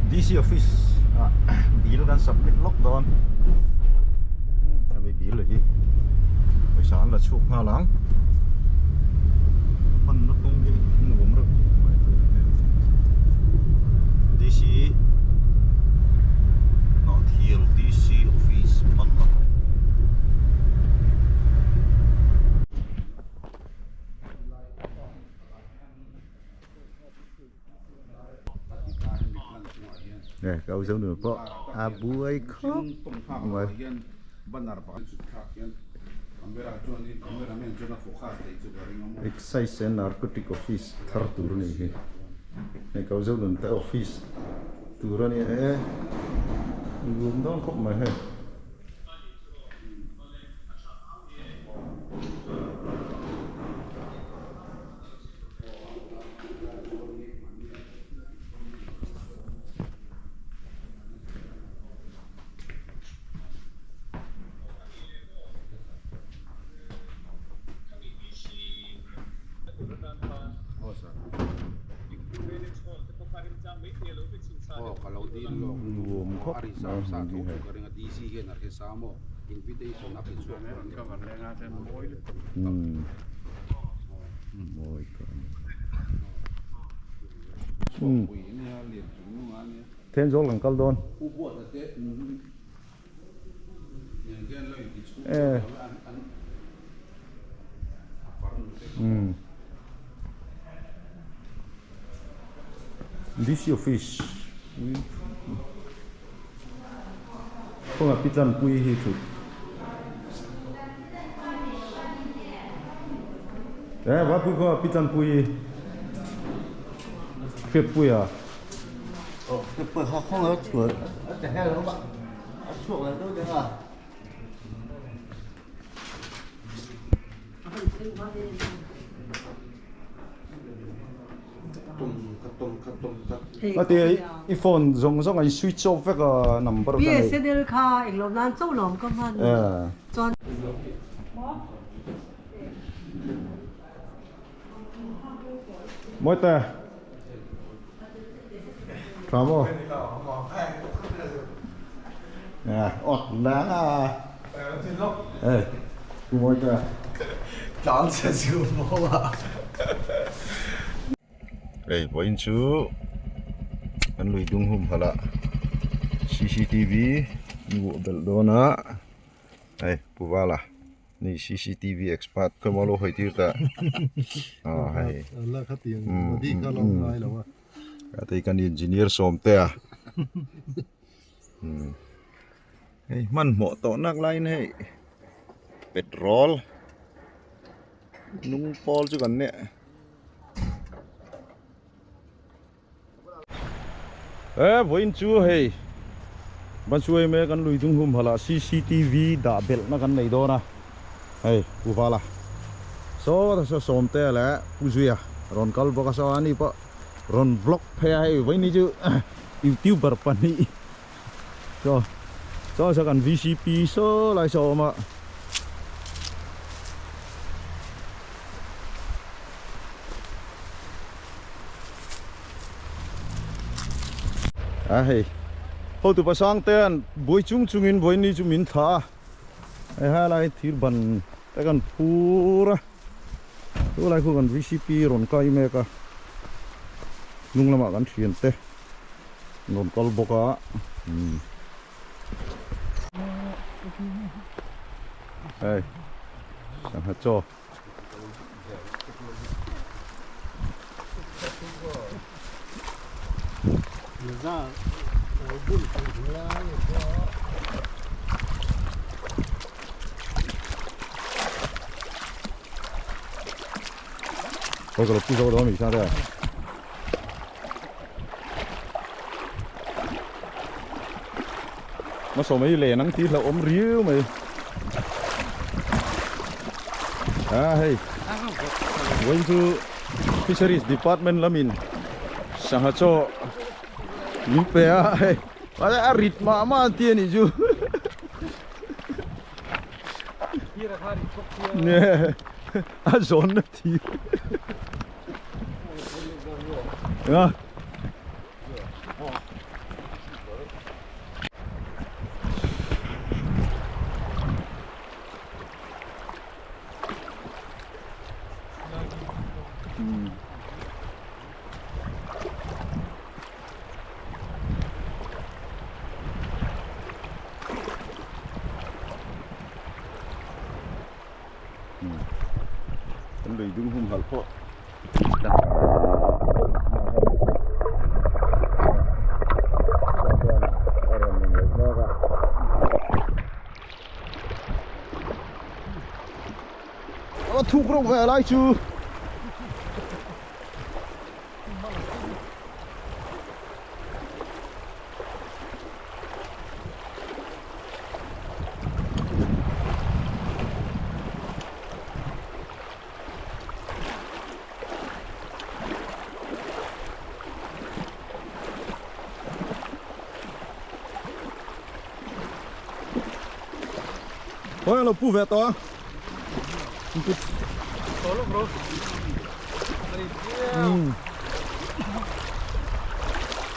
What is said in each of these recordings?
DC office ah bill kan submit lawk dawn hemi bill hi pawisa an la chhuak nghal ang panna kawng hi nuam reuh mai DC Hnahthial DC office panna kawng. Nè, câu giống đường po a buai khop mai. Excise and Narcotic Office thar tur a nih hi. Hei kau zo nun te office tur a ni e. Lum dawn khawp mai hei. Nuam khawp mai Thenzawl kan kal dawn. DC office kawngah pi tlanpui hi thut eh vapui kawngah pi tlanpui hi hriatpui a. Ati i phone zawng zawng an switch off vek a number ka nei. BSNL kha englo nan chauh lawm ka hman chuan. Mawite Tha maw? Awt leng a. Hey, Pu Mawite. Tlan che chu maw a. Hei vawiin chu kan lui dung hum halh a cctv an vuah belh dawn a hei Pu Vala. Ni cctv expert khawi maw lo hawi tir ta aw hei hei kan engineer sawm te a hei hmanhmawh tawh nak laiin hei petrol nung pawl chu kan nia. E vawiin chu hei Bansuai mek an lui dung humhalh ah cctv dah belh na kan nei dawn a hei Pu Vala saw ta saw Sawmtea leh Pu Zuia rawn kal bawk a saw ani pawh rawn vlog phei a hei vawiin hi chu youtuber pahnih saw saw saw kan vcp saw lai saw a awm a. A hei hotu pasang te an buai chung chungin vawiin chu min thlah a hei helai thir ban te kan phur a chulai khu kan vcp rawn kai mek a hnung lamah kan thian te an rawn kal bawk a umm hei sangha chaw. Ôi cái lục dâu đó mình sao đây Nó sổ mấy lẻ nắng tí là ốm ríu mày À hei Vawiin chu Fisheries Department lamin sangha chaw min pe a hei a rit mah mah an ti a nih chu Nge a zawn na thi Nga. Lui dung hum halh pawh A thuk reuh ve lai chu. Ôi lo pu ve to.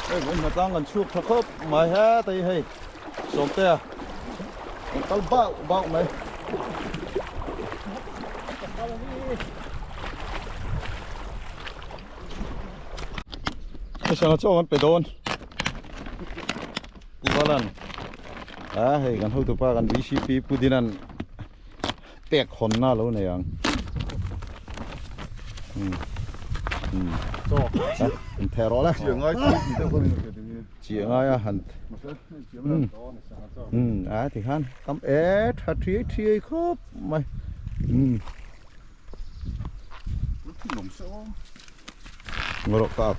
Hei vawiin hnatlang kan chhuk tha khawp mai heta hi hei Sawmtea kan kal bauh bauh mai. Hei sangha chaw kan pe dawn Pu Valan a hei kan hotupa kan VCP Pu Dinan pek hawnna lo nei ang in theh rawh le chi ngai a han a ti khan tam e tha thiai thiai khawp mai Ngawrh ka ak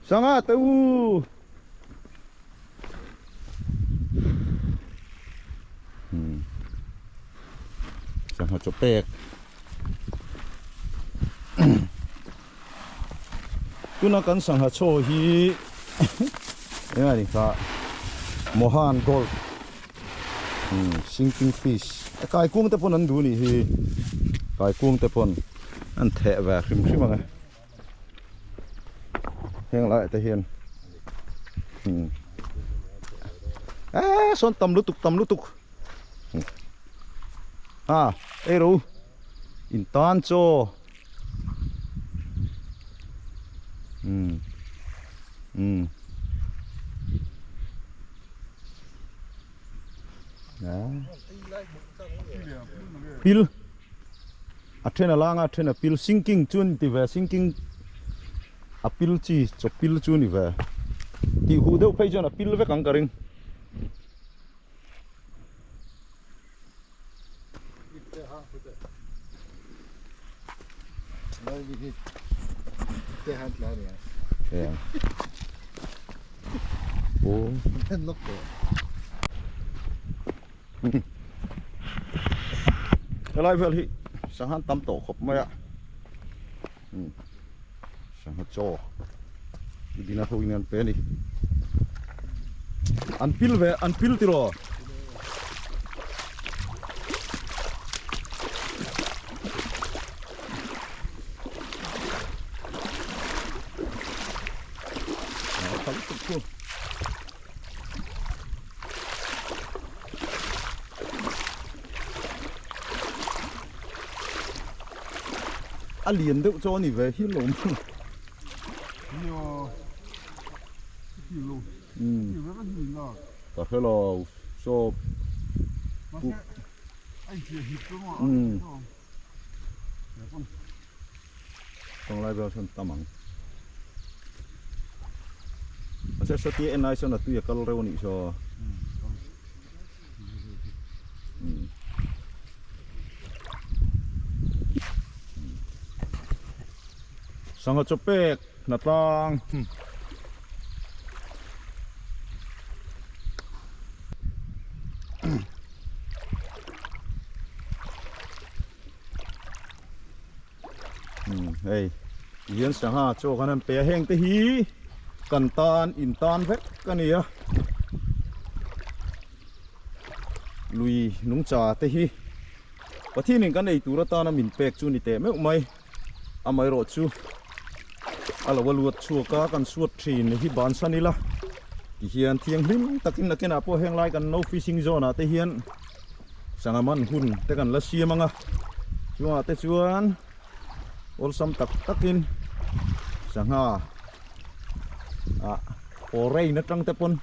Sanga te u. Sangha chaw pek. Tuna kan sangha chaw hi eng a ni kha Mohan Gold sinking fish a kaikung te pawn an duh nih hi kaikung te pawn an theh ve hrim hrim ang e. Heng laiah te hian eee sawn tam lutuk tam lutuk a ei ro in tan chaw umm umm pil. A then a lang a, a then a pil sinking chu an ti ve sinking a pil chi chaw pil chu a ni ve tih huh deuh phei chuan a pil vek ang ka ring. Helai vel hi sangha an tam tawh khawp mai a sangha chaw dina ho in an pe a ni an pil ve an pil tiraw. A lian deuh chu a ni ve hi lawm ka hre lo saw Tawng lai vel sawn tam ang. Mahse satia en ai sawn a tui a kal reuh a nih saw. Sangha chaw pek hnatlang. Hei tihian sangha chaw khan an pe a heng te hi kan tan in tan vek a ni a lui nungcha te hi Pathianin kan ei tur atana min pek chu ni teh meuh mai amaherawhchu a lo a luat chhuak a kan suat thin hi bansan ila. Tihian thianghlim takin nakinah pawh heng lai kan no fishing zone ah te hian sangha man hun te kan la siam ang a, chungah te chuan awlsam tak takin sangha ah foreign atang te pawn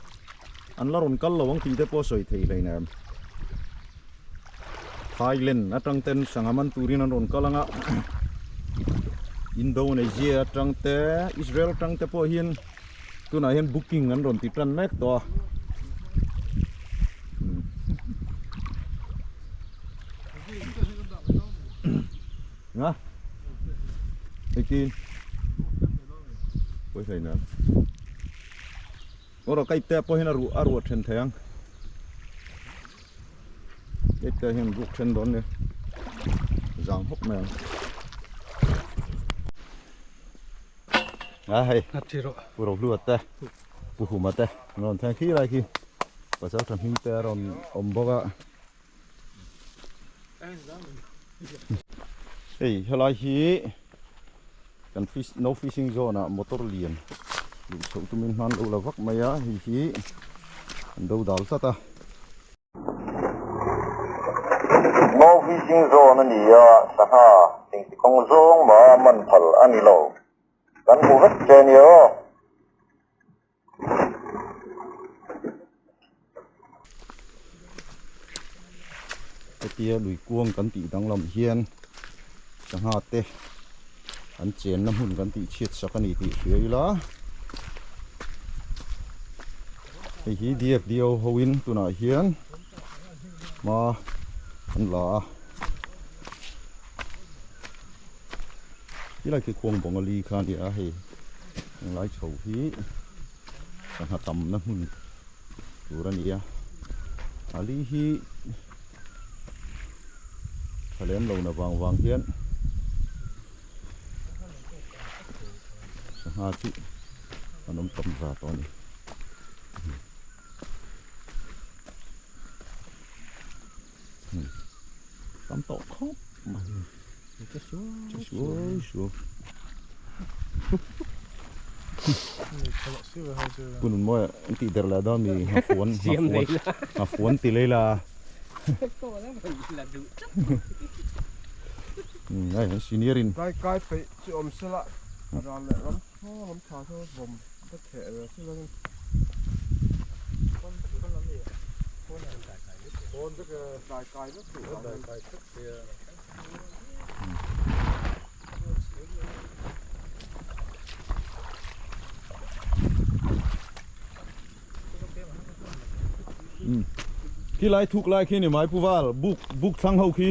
an la rawn kal lo ang tih te pawh sawi thei hleinem. Thailand atang ten sangha man turin an rawn kal ang a, Indonesia atang te Israel atang te pawh hian. Tunah hian booking an rawn ti tan mek tawh a. Nga. Eighteen. Pawisa hlei nan. Rawh ka ipte pawh hian a ruh a ruah then thei ang. Ka ipte hian ruh then dawn nia. Zang hawk mai ang. A hei pu Rohlua te pu Huma te an rawn thleng khi lai khi pasal tha hming te a rawn awm bawk a hei helai hi kan fish no fishing zone ah motor lian luh chhoh tumin hman lo la vak mai a hei hi an do dal tlat a. No fishing zone a ni a, sangha engti kawng zawng mah a man phal a ni lo. Kan hmu vek che a nia aw. Hetia lui kuang kan tih danglam hian sangha te an chenna hmun kan tih chhiat sak a ni tih hria ila. Hei hi DFDO hoin tunah hian hma an la a tilai khi khuang bawng a li kha a ni a hei englai chho hi sangha tamna hmun tur a ni a a li hi tha lem lo na vang vang hian sangha chu an awm tam za tawh a ni. Tam tawh khawp mai che suau suau Kunun mawi an tih der leh dawn mi nghafuan nghafuan nghafuan ti lei la hei an senior in Kai kai peih chu awm sela a ral leh ram ram tha saw bawm ka theh ve sela Khi lai thuk lai khi ni mai pu val buk buk thlang ho khi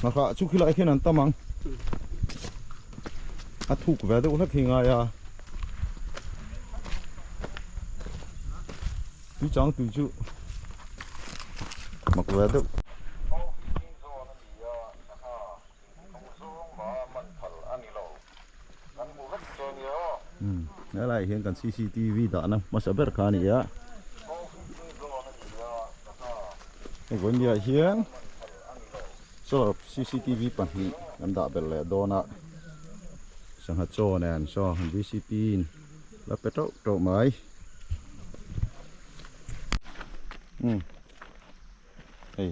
ngakah chu khi lai khian an tam ang a thuk ve deuh hlek hi ngai a tui chang tui chu mak ve deuh. Helai hian kan cctv dahna hmasa ber kha a ni a hei vawiin hian solar cctv pahnih kan dah belh leh dawn a sangha chaw nen saw vcp in la pe teuh teuh mai umm hei.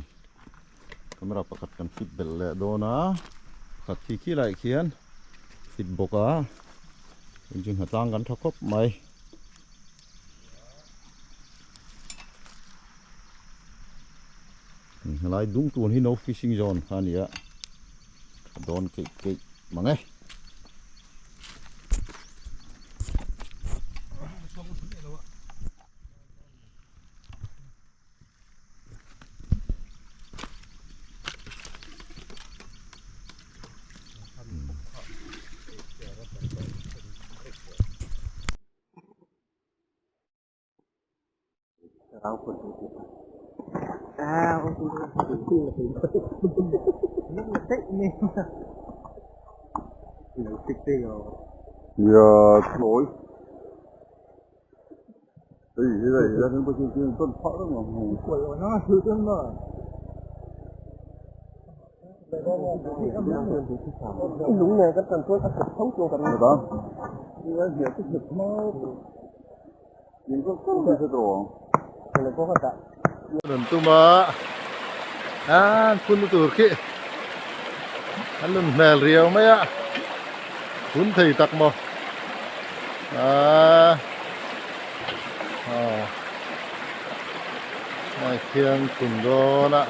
Camera pakhat kan fit belh leh dawn a pakhat khi khi laiah khian fit bawk a engine hna tlang kan tha khawp mai. Helai dung tun hi no fishing zone kha a ni a tha dawn keih keih mang e. Nun tuma an phun na tur khi an nun hmel riau mai a phun thei tak maw aaa aw ah khian phun dawn a.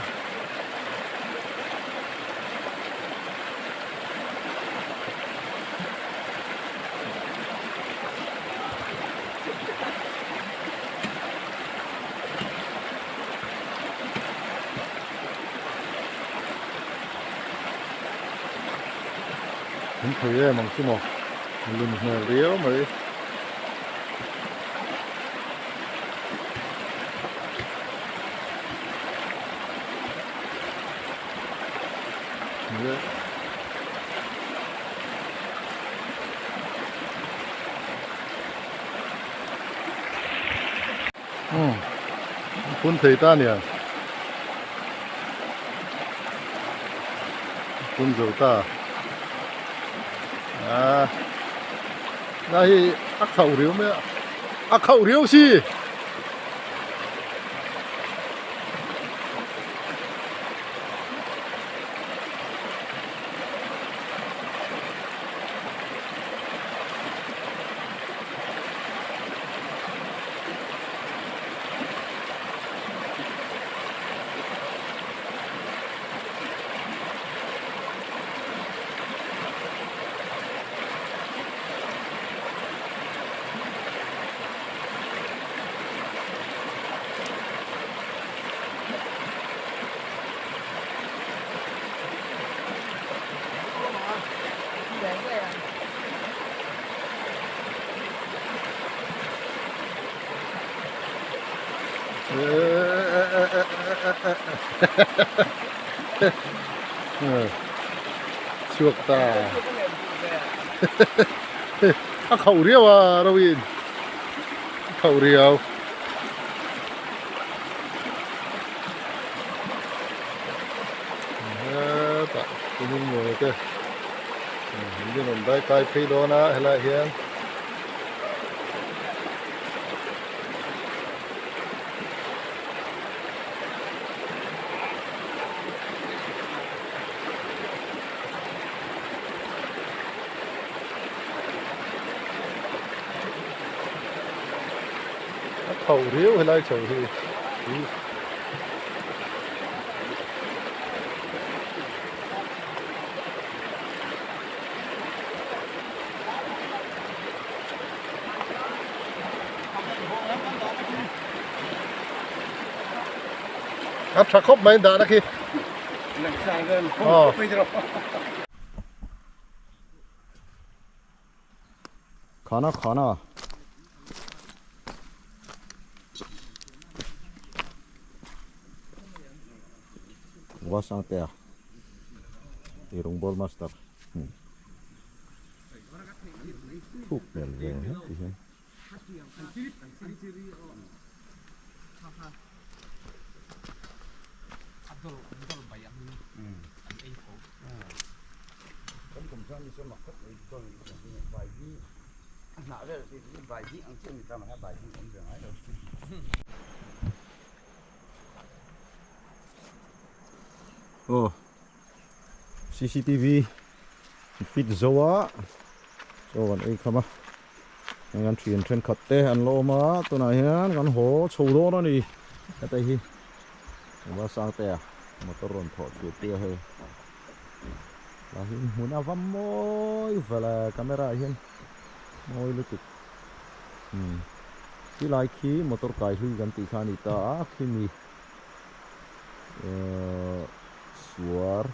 An thei em ang chu maw lun hmel riau mai. Phun thei ta nia phun zo ta a na hi a khauh riau mai a a khauh riau si. Chuak ta a khauh riau a Roin a khauh riau. Hetah kumin mawi te min rawn dai kai phei dawn a helaiah hian. A khauh riau helai chho hi. A tha khawp mai dahna khi. Khana khana. Wa sang te a. I rawng ball master. Thuk hmel ve heti hian. Aw cctv fit zo a chaw kan ei kham a heng an thian thenkhat te an la awm a tunah hian kan haw chho dawn a ni heta hi engvang sang te a motor rawn thawh chhuah tir a hei tah hian hmun a va mawi vel a camera ah hian mawi lutuk umm khilai khi motor kai hlui kan tih kha a ni ta a khimi ehh suar.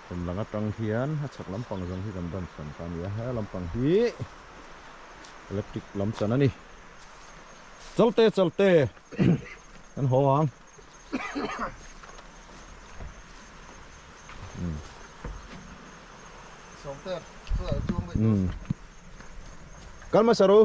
Kum lang atang hian a chhak lampang zawng hi kan ban chhan kha a ni a, he lampang hi electric lam chan a ni. Chalte chalte kan haw ang. Kal hmasa ru.